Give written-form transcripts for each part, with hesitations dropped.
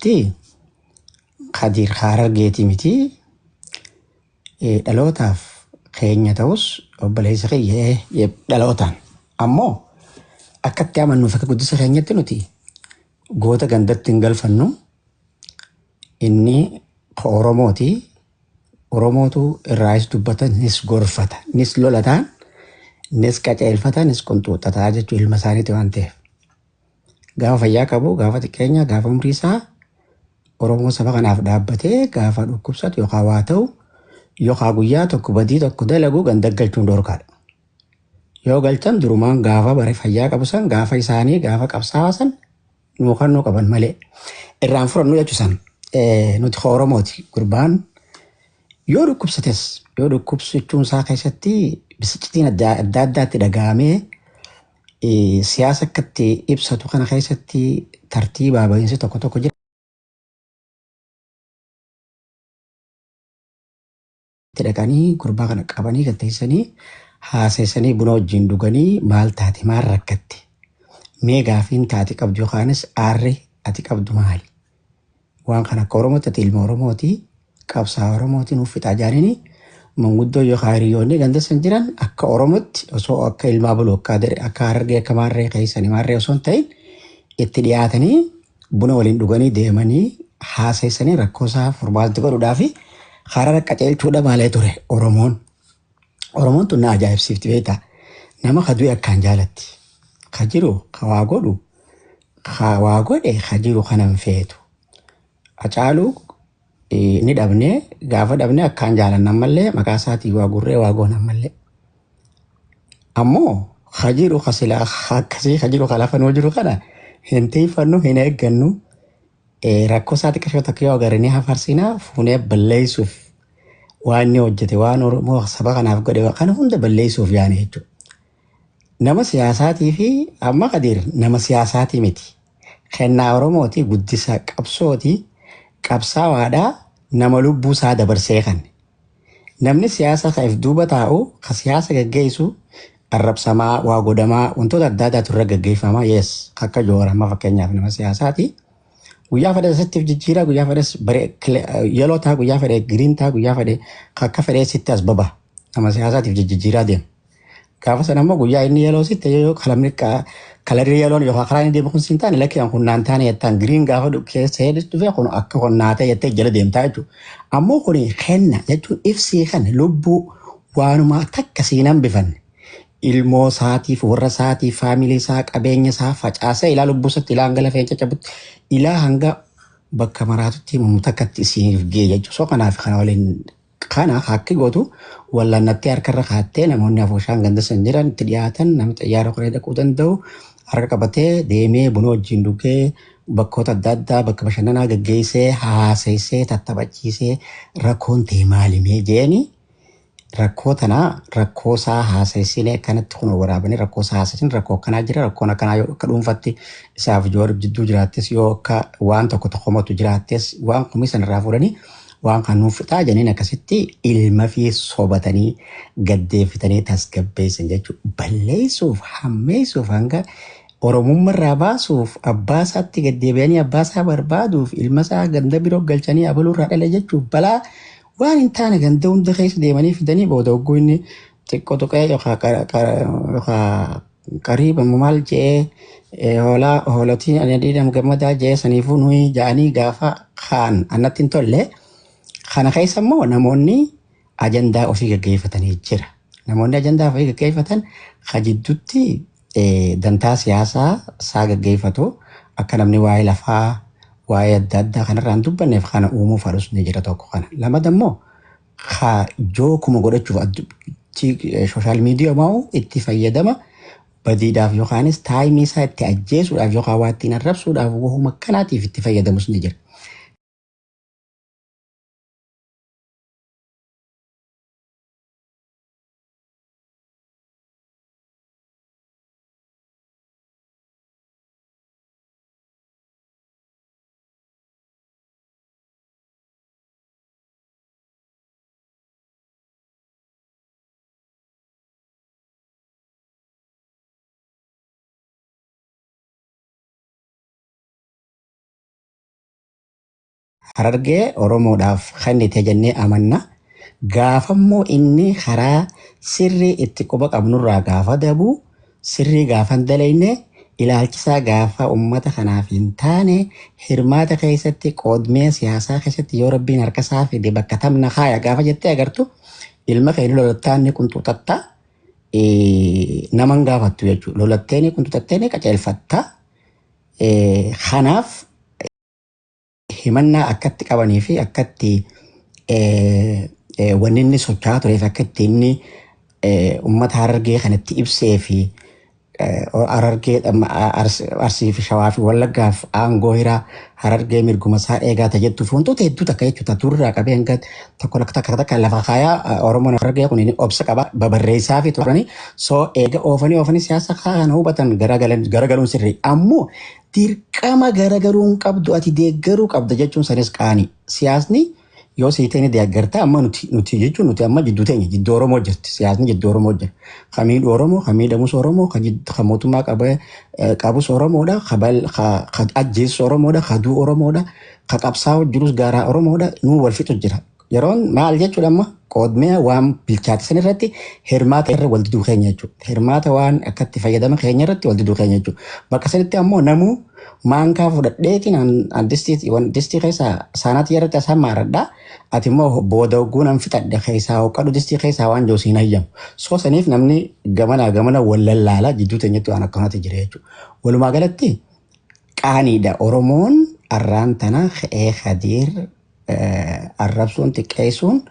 Keessatti Kadiir Harargeetii miti, dhalootaaf keenya ta'us obboleessa kiyya dhalootaan. Ammoo akkatti amannuuf akka guddisa keenyatti nuti goota gandatti hin galfannu. Inni Oromooti. Oromootu irraayis dubbata, nis gorfata, nis lolataan, nis qaceelfata, nis qunxuuxataa jechuu ilma isaaniiti waan ta'eef. Gaafa fayyaa qabu, gaafa xiqqeenya, gaafa umrii isaa Oromoo saba kanaaf dhaabbatee gaafa dhukkubsatu yookaan waa ta'u yookaan guyyaa tokko badii tokko dalagu ganda galchuun dhorkaadha. Yoo galchan durumaan gaafa bare fayyaa qabu san, gaafa isaanii gaafa qabsaa'aa san nuu kan nuu qaban malee irraan fudhannu jechuu san. Nuti Oromooti. Gurbaan yoo dhukkubsates, yoo dhukkubsachuun isaa keessatti bisiccitiin adda adda addaatti dhaga'amee, siyaasa akkatti ibsatu kana keessatti tartiibaa bahiinsi tokko tokko jira. Itti dhaqanii gurbaa kana qabanii gatteessanii haaseessanii buna wajjin dhuganii, maal taate, maal rakkatte, mee gaafiin taate qabdu yookaanis aarri ati qabdu maali? Waan kana akka Oromootti, ati ilma Oromooti, qabsaa Oromooti, nuuf fixaa jaanini manguddoo yookaan hiriyoonni ganda san jiran akka Oromootti, osoo akka ilmaa bulu, akka Harargee, akka maarree keessanii maarree osoo hin ta'in, itti dhiyaatanii buna waliin dhuganii deemanii haaseessanii rakkoo isaa furmaatti godhuudhaa fi karaa qajeelchuudha maalee ture Oromoon. Oromoon tun na ajaa'ibsiifti, beektaa. Nama ka du'e akkaan jaalatti. Ka jiru ka waa godhu, ka waa godhe ka jiru kana hin feetu. Hacaaluu ni dhabnee, gaafa dhabnee akkaan jaalanna, ammallee maqaa isaatii waa gurree waa goona ammallee. Ammoo ka jiru, ka silaa akkasii ka jiru, ka lafa nuu jiru kana hin tiifannu, hin eeggannu. Rakkoo isaa xiqqashoo takka yoo agarre ni hafarsinaa, fuunee balleessuuf, waan inni hojjete, waan Oromoo saba kanaaf godhe kana hunda balleessuuf yaane jechuudha. Nama siyaasaatii fi amma Kadiir nama siyaasaatii miti. Kennaa Oromooti, guddisa qabsooti, qabsaawaadhaa, nama lubbuu isaa dabarsee kanne. Namni siyaasa ka if duuba taa'u, ka siyaasa gaggeessu arrabsamaa, waa godhamaa, wantoota adda addaatu irra gaggeeffamaa. Yes, akka Joowar amma fakkeenyaaf nama siyaasaati. Guyyaa fedhe sittiif jijjiiraa, guyyaa fedhes yellow ta'a, guyyaa fedhe green ta'a, guyyaa fedhe akka fedhee sitti as baba. Nama siyaasaatiif jijjiiraa deema. Gaafa sana immoo guyyaa inni yellow sitti yoo kalamni kalarri yellown yookaan karaa inni deemu kun siin taane, lakkii kun naan taane jettaan, green gaafa keessa dhufe kun akka kun naa ta'e jettee jala deemtaa jechuudha. Ammoo kun kenna jechuun ibsii kan lubbuu waanuma takka siin hambifanne. Ilmoo isaatiif, warra isaatiif, faamilii isaa, qabeenya isaa facaasee ilaa lubbuu isaatti, ilaa hanga lafeen caccabutti, ilaa hanga bakka maraatutti himamu takkatti isiif ga'e jechuudha. So kanaaf kana waliin kana hakki gootu wallannattee harkarra kaattee namoonni afooshaan ganda san jiran itti dhiyaatan, namni xayyaara koree dhaquu danda'u harka qabatee deemee buna wajjin dhugee, bakkoota adda addaa bakka bashannanaa gaggeessee, haaseessee, tattaphachiisee, rakkoon ta'e maalimee jeeni, rakkoo tanaa rakkoo isaa haaseessinee akkanatti kun waraabanii rakkoo isaa haaseessin, rakkoo akkanaa jira, rakkoon akkanaa yoo akka dhuunfatti isaaf Joowar jidduu jiraattes, yoo akka waan tokko tokkomatu jiraattes, waan kumii sanarraa fuudhanii waan kan nuuf fixaa jedhaniin akkasitti ilma fi sobatanii gaddeeffitanii tasgabbeessan jechuudha. Balleessuuf, hammeessuuf, hanga Oromummaa baasuuf, abbaa isaatti gaddeebi'anii abbaa isaa barbaaduuf, ilma isaa ganda biroo galchanii abaluurraa dhala jechuuf, balaa waan hin taane ganda hunda keessa deemanii fidanii, booda hogguu inni xiqqoo tuqee yookaan qariiba maal je'ee, hoolaa hoolotiin ani adiidhaan gammadaa je'ee, saniifuu nuyi ja'anii gaafa kaan annatti hin tolle. Kana keessa immoo namoonni ajandaa ofii gaggeeffatanii jira. Namoonni ajandaa ofii gaggeeffatan ka jidduutti dantaa siyaasaa isaa gaggeeffatu, akka namni waa'ee lafaa, waa'ee adda addaa kanarraa hin dubbanneef kana uumuuf haadhus ni jira, tokko kana. Lamada immoo ka jookuma godhachuuf social media maa'u itti fayyadama badiidhaaf yookaanis taayimii isaa itti ajjeesuudhaaf yookaan waa ittiin arrabsuudhaaf wahuma akkanaatiif itti fayyadamus ni jira. Harargee Oromoodhaaf kennite jennee amanna. Gaafammoo inni karaa sirrii itti quba qabnurraa gaafa dabu, sirrii gaafa hin dalayne, ilaalchisaa gaafa uummata kanaaf hin taane, hirmaata keessatti, qoodmee siyaasaa keessatti yoo Rabbiin harka isaa fide bakka tamna kaaya gaafa jettee agartu, ilma kee lolattaan ni qunxuxatta, naman gaafattu jechuudha. Lolattee ni qunxuxattee ni qaceelfatta. Kanaaf himannaa akkatti qabanii fi akkatti wanni inni socho'aa tureef, akkatti inni uummata Harargee kanatti ibsee fi Harargee, Arsii fi Shawaa fi Wallaggaaf aangoo hiraa, Harargee mirguma isaa eegaa jettuuf wantoota hedduu takka jechuudha. Turraa qabee hanga tokko takka takka lafa kaayaa Oromoon Harargee kun inni obsa qaba babarreessaa fi turanii soo eega oofanii oofanii siyaasa kana hubatan garagaluun sirrii. Ammoo dirqama garagaluun qabdu, ati deeggaruu qabda jechuun sanis qaanii. Siyaasni yoo siitee ni deeggarta. Amma nuti jechuun nuti amma jidduu teenya, jidduu Oromoo jirti. Siyaasni jidduu Oromoo jira. Ka miidhu Oromoo, ka miidhamus Oromoo, ka mootummaa qabus Oromoodha, ka ajjeessu Oromoodha, ka duu Oromoodha, ka qabsaa'u jirus gaaraa Oromoodha, nuu wal fixu jira. Yeroon maal jechuudha, amma qoodmee waan bilchaate san irratti hirmaata irra wal diduu keenya jechuudha. Hirmaata waan akkatti fayyadama keenya irratti wal diduu keenya jechuudha. Bakka sanitti ammoo namuu maankaa fudhadheetiin an distii keessaa saanatii irratti asaan maaradhaa, ati immoo booda ogguun an fixadhe keessaa hoqqadhu distii keessaa waan jiru siin hayyamu. Soo saniif namni gamanaa gamana wal lallaalaa jidduu teenyatti waan akkanaatti jira jechuudha. Walumaa galatti qaaniidha. Oromoon arraan tana ka'ee Khadiir arrabsuun, xiqqeessuun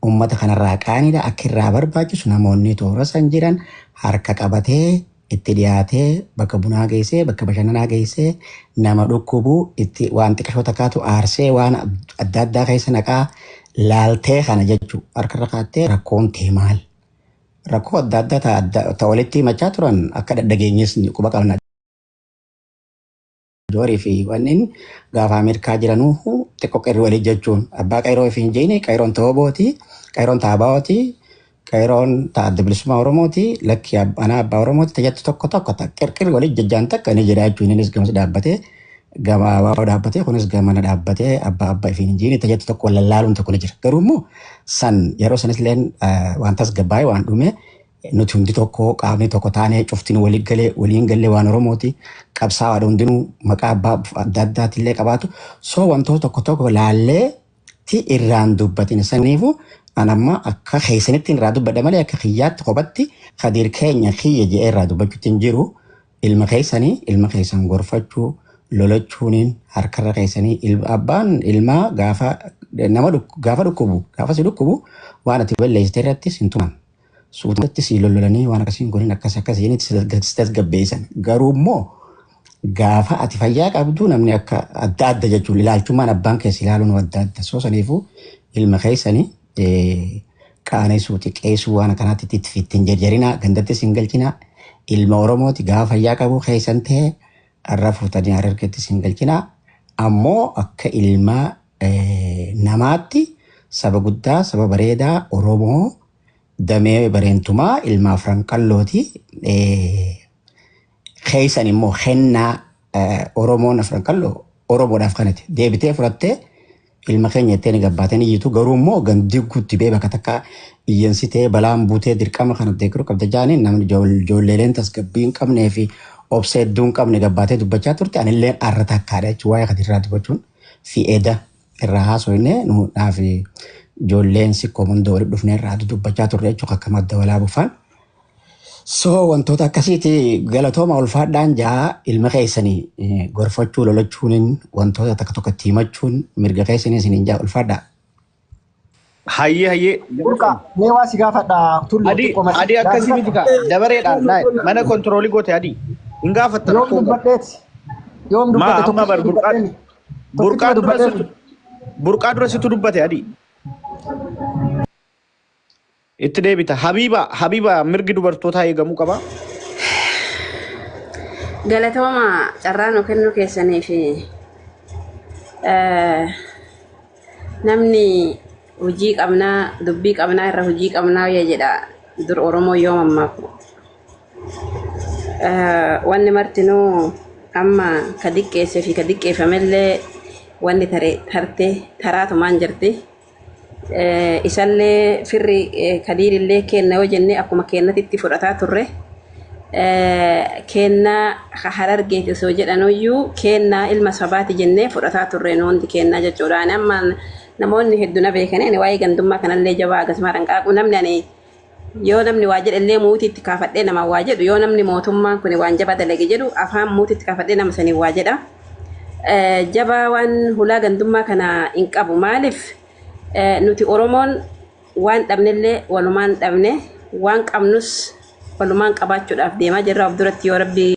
uummata kanarraa qaaniidha. Akka irraa barbaachisu namoonni toora san jiran harka qabatee itti dhiyaatee, bakka bunaa geessee, bakka bashannanaa geessee, nama dhukkubu itti waan xiqqashoo takkaatu aarsee waan adda addaa keessa naqaa laaltee kana jechuu harkarra kaattee rakkoon tee maal? Rakkoo adda addaa ta walitti himachaa turan akka dhageenyes quba qabna. Joorii fi wanni gaafa Ameerikaa jiranuu xiqqoo qeerroo walii jechuun abbaa qeerroo fi hin jeeni, qeerroon ta'obooti, qeerroon taabaa'ooti, qeerroon ta Adda Bilisummaa Oromooti, lakki anaa abbaa Oromooti tajaajiltu tokko tokko qirqirri walii jejjaan takka ni jira jechuun, innis gamas dhaabbatee gama abaaboo dhaabbatee, kunis gamana dhaabbatee abbaa abbaa fi hin jeeni tajaajiltu tokko wallaaluun tokko ni jira. Garuu immoo san yeroo sanis illeen waan tasgabbaa'ee waan dhume, nuti hundi tokko, qaamni tokko taanee cuftiin walii galee waliin galee waan Oromooti qabsaa'aadha, hundinuu maqaa abbaa adda addaatillee qabaatu soo wantoota tokko tokko laallee ti irraan dubbatin. Saniifu an amma akka keessanitti irraa dubbadha malee akka kiyyaatti kophatti Khadiir keenya kiyya jedhee irraa dubbachuutti hin jiru. Ilma keessanii, ilma keessan gorfachuu lolachuuniin harkarra keessanii. Abbaan ilmaa gaafa nama gaafa dhukkubu, gaafa si dhukkubu, waan ati balleessite irratti sin tuman, suutatti si lollolanii waan akkasii hin godhin, akkas akkasii si tasgabbeessan. Garuu immoo gaafa ati fayyaa qabdu namni akka adda adda jechuun ilaalchummaan abbaan keessa ilaaluun adda adda. Soo saniifuu ilma keessanii qaanesuu, xiqqeessuu waan akkanaatti itti ittiin jarjarinaa, gandatti sin galchinaa. Ilma Oromooti, gaafa fayyaa qabu keessan ta'e har'a fuutanii Harargeetti sin galchinaa. Ammoo akka ilma namaatti saba guddaa, saba bareedaa Oromoo damee bareentumaa ilma afran qallooti. Keessan immoo kennaa Oromoon afran qalloo Oromoodhaaf kanati deebitee fudhattee ilma keenya jettee ni gabbaateen iyyitu. Garuu immoo gandi guutti bee bakka takka iyyansitee balaan buutee dirqama kana deeggaruu qabda jaaniin namni ijoolleeleen tasgabbii hin qabnee fi obsa hedduu hin qabne gabbaatee dubbachaa turte. Anilleen arra takkaadha jechuun waa'ee Khadiirraa dubbachuun fi eda irraa haasofne nuudhaa fi ijoolleen sikkoo hunda walitti dhufnee irraa dubbachaa turre jechuun akka madda walaa bufaan. So wantoota akkasiiti. Galatooma, ulfaadhaan jaa. Ilma keessanii gorfachuu, lolachuun, wantoota takka tokko itti himachuun mirga keessanii isiniin jaa, ulfaadhaa. Hayyee, hayyee. Burqa, mee waa si gaafadha tullu. Adii xiqqoo adii akkasii miti kaa, dabareedhaan laa mana control goote adii hin gaafatta. Yoom rakkoo qabu. dubbadheeti? Yoom Maa dubbadhe? amma bar Tokkichuma burqaa dubbadheeni. burqaa Tokkichuma dura dubbadheeni. situ burqaa dura situ dubbate adii. Itti deebita. Habiiba, Habiiba, mirgi dubartootaa eegamuu qaba. Galatooma carraa nu kennuu keessanii fi namni hojii qabnaa, dubbii qabnaa irra hojii qabnaa wayya jedha dur Oromoo yoo mammaaku. Wanni martinuu amma ka diqqeessee fi ka diqqeeffamellee Wanni tare tarte taraatumaan jirti. Isallee firri Kadiirillee kenna yoo jenne akkuma kennatitti fudhataa turre. Kennaa Harargeeti osoo jedhanuyyuu kennaa ilma sabaati jennee fudhataa turre nu hundi kennaa jechuudha. Ani amma namoonni hedduu na beekanii ani waa'ee gandummaa kanallee jabaa akkasuma dhanqaaqu namni ani yoo namni waa jedhallee muutiitti kaafadhee nama waa jedhu, yoo namni mootummaan kun waan jabaa dalage jedhu afaan muutiitti kaafadhee nama sanii waa jedha. Jabaa waan hulaa gandummaa kana hin qabu. Maaliif nuti Oromoon waan dhabnellee walumaan dhabne, waan qabnus walumaan qabaachuudhaaf deemaa jirra of duratti yoo Rabbi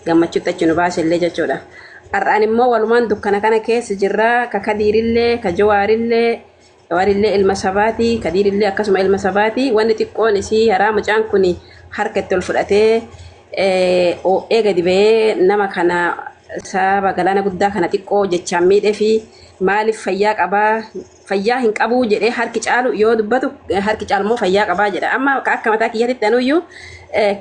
gammachuutti achi nu baasellee jechuudha. Har'aan immoo walumaan dukkana kana keessa jirra. Ka Kadiirillee, ka Jawaarillee, Jawaarillee ilma sabaati, Kadiirillee akkasuma ilma sabaati. Wanni xiqqoon isii haraa mucaan kun harka itti ol fudhatee oo'ee gadi ba'ee nama kana saba galaana guddaa kana xiqqoo jechaan miidhee fi maaliif fayyaa qabaa, fayyaa hin qabuu jedhee harki caalu yoo dubbatu, harki caalu immoo fayyaa qabaa jedha. Amma akka mataa kiyyatti anuyyuu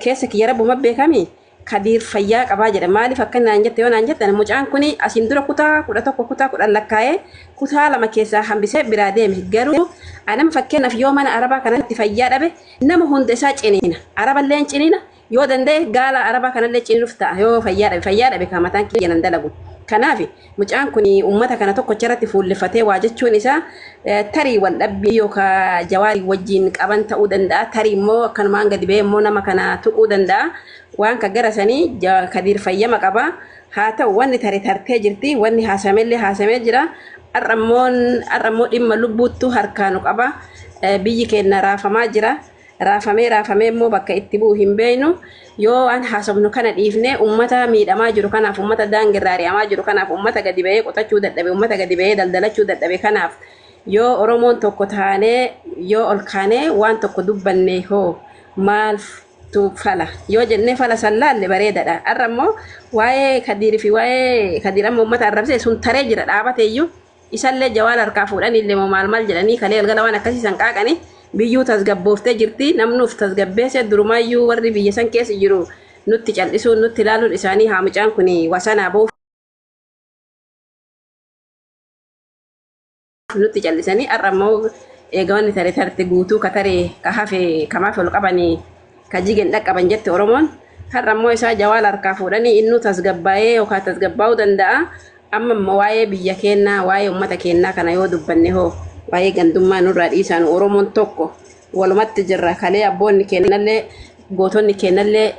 keessa kiyya rabbuma beekami Kadiir fayyaa qabaa jedha. Maaliif akka naan jette yoo naan jettan, mucaan kun asiin dura kutaa 11, kutaa 10 lakkaa'ee kutaa 2 keessaa hambisee biraa deeme. Garuu anama fakkeenyaaf yoo mana arabaa kanatti fayyaa dhabe nama hunda isaa ciniina. Araballee ciniina, yoo danda'e gaala arabaa kanallee ciniinuuf ta'a yoo fayyaa dhabe. Fayyaa dhabe kan mataan kiyya nan dalagu. Kanaaf mucaan kun uummata kana tokkocha irratti fuulleffatee waa jechuun isaa tarii wal dhabbii yookaan Jawaarii wajjin qaban ta'uu danda'a. Tarii immoo akkanumaan gadi ba'ee immoo nama kana tuquu danda'a. Waan ka gara sanii Kadiir fayyama qaba. Haa ta'u, wanni tare tartee jirti. Wanni haasamellee haasamee jira. Har'a immoo dhimma lubbuuttu harkaanu qaba. Biyyi keenya raafamaa jira. Raafamee raafamee immoo bakka itti bu'u hin beeknu. Yoo waan haasofnu kana dhiifnee uummata miidhamaa jiru kanaaf, uummata daangirraa ari'amaa jiru kanaaf, uummata gadi ba'ee qotachuu dadhabe, uummata gadi ba'ee daldalachuu dadhabe kanaaf yoo Oromoon tokko taanee yoo ol kaanee waan tokko dubbanne hoo maaltu fala yoo jennee fala san laalle bareedaadha. Har'a immoo waa'ee Kadiirii fi waa'ee Kadiir amma uummata arrabsee sun taree jira dhaabateeyyuu, isallee Jawaar harkaa fuudhanii illee maal maal jedhanii kalee galgala waan akkasii san qaaqanii biyyuu tasgabbooftee jirti. Namnuuf tasgabbeesse durumaayyuu warri biyya san keessa jiru nutti cal'isuun nutti ilaaluun isaanii haa mucaan kun wasanaa ba'uuf nutti cal'isanii. Har'a immoo eega wanni tare tarte guutuu ka tare ka hafe kamaaf ol qabanii ka jigen dhaqqaban jette Oromoon. Har'a immoo isaa Jawaal harkaa fuudhanii innuu tasgabbaa'ee yookaan tasgabbaa'uu danda'a. Amma immoo waa'ee biyya keenyaa, waa'ee uummata keenyaa kana yoo dubbanne hoo waa'ee gandummaa nurraa dhiisaan, Oromoon tokko walumatti jirra. Kalee abboonni keenyallee gootonni keenyallee.